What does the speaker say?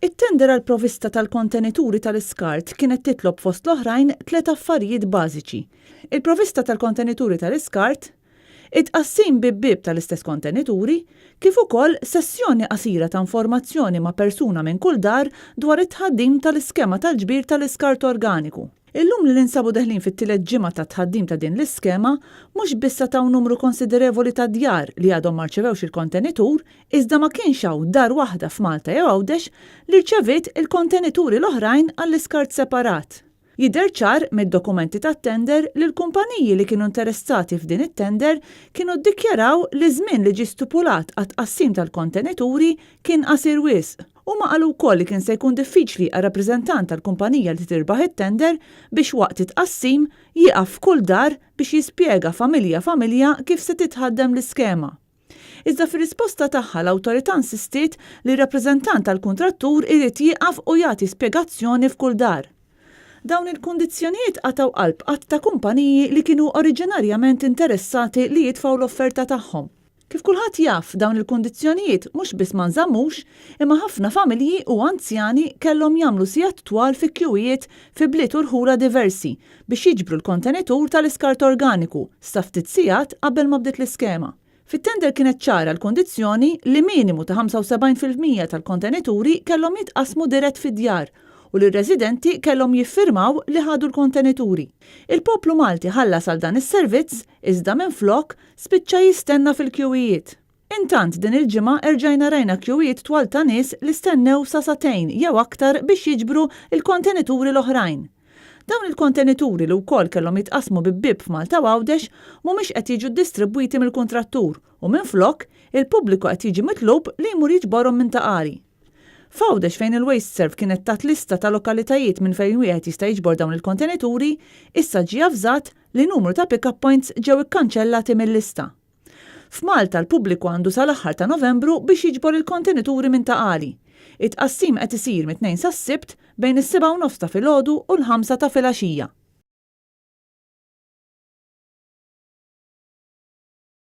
It-tender għall-provista tal-kontenituri tal-iskart kienet titlob fost l-oħrajn tliet affarijiet bażiċi, il-provista tal-kontenituri tal-iskart, it-tqassim bieb bieb tal-istess kontenituri, kif ukoll sessjoni qasira ta' informazzjoni ma' persuna minn kull dar dwar it-tħaddim tal-iskema tal-ġbir tal-iskart organiku. Illum li ninsabu deħlin fit-tielet ġimgħa tat-tħaddim ta' din l-iskema, mhux biss għad hawn numru konsiderevoli ta' djar li għadhom ma rċevewx il-kontenitur, iżda ma kienx hawn dar waħda f'Malta jew Għawdex li rċeviet il-kontenituri l-oħrajn għall-iskart separat. Jidher ċar mid-dokumenti tat-tender li l-kumpaniji li kienu interessati f'din it-tender kienu ddikjaraw li ż-żmien li ġie stipulat għat-tqassim tal-kontenituri kien qasir wisq. Huma qalu wkoll li kien se jkun diffiċli għar-rappreżentant tal-kumpanija li tirbaħ it-tender biex waqt it-tqassim jieqaf f'kull dar biex jispjega familja familja kif se titħaddem l-iskema. Iżda fir-risposta tagħha l-Awtorità nsistiet li r-rappreżentant tal-kuntrattur irid jieqaf u jagħti spjegazzjoni f'kull dar. Dawn il-kundizzjonijiet qatgħu qalb għadd ta' kumpaniji li kienu oriġinarjament interessati li jitfgħu l-offerta tagħhom. Kif kulħadd jaf, dawn il-kundizzjonijiet mhux biss ma nżammux, imma ħafna familji u anzjani kellhom jagħmlu sigħat twal fi kjuwijiet fi bliet u rħula diversi biex jiġbru l-kontenitur tal-iskart organiku sa ftit sigħat qabel ma bdiet l-iskema. Fit-tender kienet ċara l-kundizzjoni li minimu ta' 75% tal-kontenituri kellhom jitqassmu dirett fid-djar u li r-residenti kellhom jiffirmaw li ħadu l-kontenituri. Il-poplu Malti ħallas għal dan is-servizz iżda minflok spiċċa jistenna fil-kjuwijiet. Intant din il-ġimgħa erġajna rajna kjuwijiet twal ta' nies li stennew sa sagħtejn jew aktar biex jiġbru l-kontenituri l-oħrajn. Dawn il-kontenituri li wkoll kellhom jitqassmu bieb bieb f'Malta u Għawdex mhumiex qed jiġu ddistribwiti mill-kuntrattur u minflok, il-pubbliku qed jiġi mitlub li jmur jiġborhom minn Ta' Qali. F'Għawdex fejn il-WasteServ kienet tat lista ta' lokalitajiet minn fejn wieħed jista' jiġbor dawn il-kontenituri, issa ġie avżat li numru ta' pick-up points ġew ikkanċellati mil-lista. F'Malta l-pubbliku għandu sal-aħħar ta' Novembru biex jiġbor il-kontenituri minn Ta' Qali. It-tqassim qed isir mit-Tnejn sas-Sibt bejn is-sebgħa u nofs ta' filgħodu u l-ħamsa ta' filgħaxija.